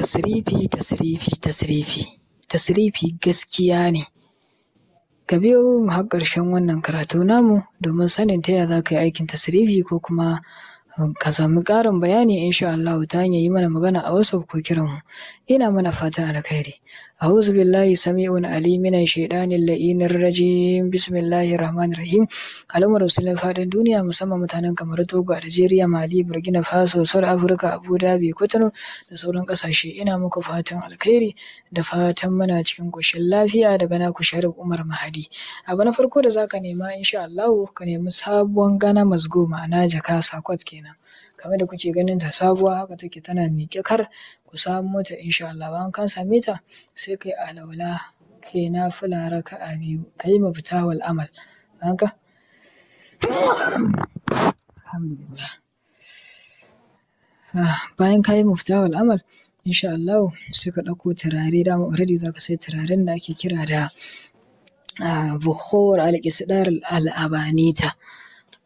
Tasrifi, tasrifi, tasrifi. Tasrifi gaskiya ne. Ka biyo mu har ƙarshen wannan karatu namu domin sanin ta ya za ka yi aikin tasrifi ko kuma ka sami ƙarin bayani insha Allahu ta hanyar yi mana magana a WhatsApp ko kiran mu. Ina mana fatan alkhairi. A'udhu billahi sami'un alim minash shaitanir la'inir rajim. Bismillahir rahmanir rahim. Al'ummar musulmin faɗin duniya, musamman mutanen Kamaru, Togo, Algeria, Mali, Burkina Faso, South Africa, Abu Dhabi, Cotonou da sauran ƙasashe. Ina muku fatan alkhairi da fatan muna cikin ƙoshin lafiya daga naku Sharif Umar Mahadi. Abu na farko da zaka nema insha Allahu, ka nemi sabuwar Ghana must go, ma'ana jaka sakwat kenan. Kamar da kuke ganin ta sabuwa haka take, tana miƙe kar ku samo ta insha Allah. Bayan ka same ta, sai kai alwala, kai nafila raka'a biyu, ka yi miftahul amal. Haka. Alhamdulillah. Bayan ka yi miftahul amal insha Allahu, sai ka ɗauko turare. Dama already za ka sai turaren da ake kira da Bukhur Al-Qisdar Al-Abanita.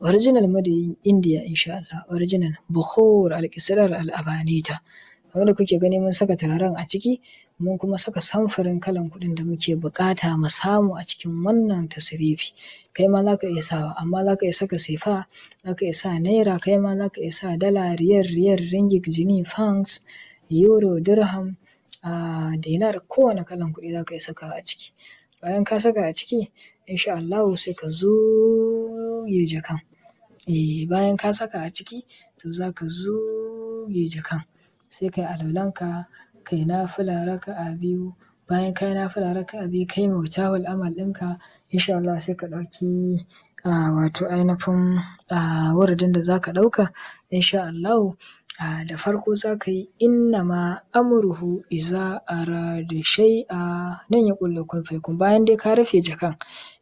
Original made in India insha Allah. Original Bukhur Al-Qisdar Al-Abanita. Kamar da kuke gani, mun saka turaren a ciki, mun kuma saka samfurin kalan kuɗin da muke buƙata mu samu a cikin wannan tasrifi. Kai ma za ka iya sawa, amma za ka iya saka sefa, za ka iya sa naira, kai ma za ka iya sa dala, riyal, riyal, ringgit, jini, pounds, euro, dirham, dinar, kowane kalan kuɗi za ka iya sakawa a ciki. Bayan ka saka a ciki, insha Allahu, sai ka zuge jakan. Eh, bayan ka saka a ciki, to za ka zuge jakan. Sai ka yi alwalanka, ka yi nafila raka'a biyu. Bayan ka yi nafila raka'a biyu, ka yi miftahul amal ɗinka, insha Allah, sai ka ɗauki wato ainifin wuridin da za ka ɗauka insha Allahu. Da farko za ka yi innama amruhu iza arada shay'a nan ya qulu kun fayakun. Bayan dai ka rufe jakan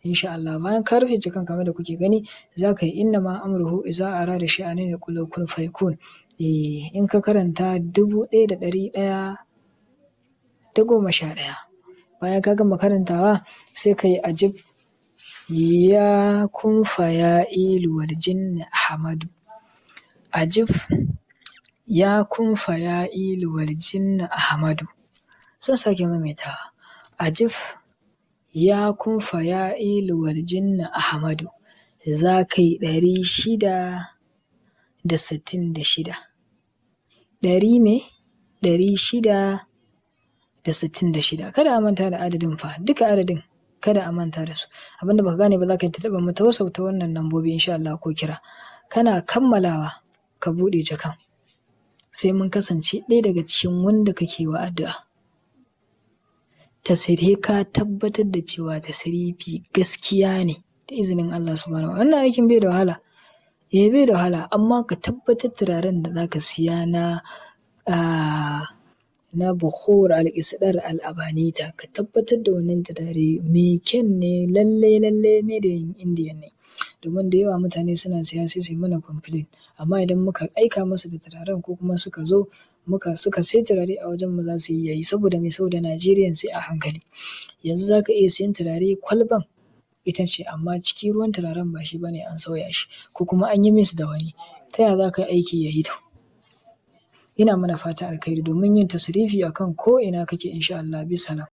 insha Allah. Bayan ka rufe jakan, kamar da kuke gani, za ka yi innama amruhu iza arada shay'an ya qulu kun fayakun. Eh, in ka karanta 1111. Bayan ka gama karantawa, sai ka yi ajib ya kun fa ilu wal jinni ahmadu. Ajib ya kun fa ilu wal jinni ahmadu. Zan sake maimaitawa. Ajib ya kun fa ilu wal jinni ahmadu. Za ka yi 666. Ɗari me? 666. Kada a manta da adadin fa, duka adadin kada a manta da su. Abin da baka gane ba, za ka yi tuntuɓar mu ta WhatsApp ta wannan lambobi insha Allah ko kira. Kana kammalawa, ka buɗe jakan. Sai mun kasance ɗaya daga cikin wanda kake wa addu'a. Tasiri ka tabbatar da cewa tasrifi gaskiya ne da izinin Allah subhanahu wa. Wannan aikin bai da wahala. Eh, bai da wahala, amma ka tabbatar turaren da za ka siya na Bukhur Al-Qisdar Al-Abanita, ka tabbatar da wannan turare mai kyan ne, lallai lallai made in India ne. Domin da yawa mutane suna siya sai su yi mana complain. Amma idan muka aika musu da turaren ko kuma suka zo muka suka sai turare a wajen mu, za su yi yayi. Saboda me? Saboda Nigerian sai a hankali. Yanzu za ka iya siyan turare, kwalban ita ce, amma ciki ruwan turaren ba shi bane, an sauya shi ko kuma an yi mix da wani. Ta yaya za ka yi aiki ya yi to? Ina mana fatan alkhairi domin yin tasrifi akan ko ina kake insha Allah. Bisalam.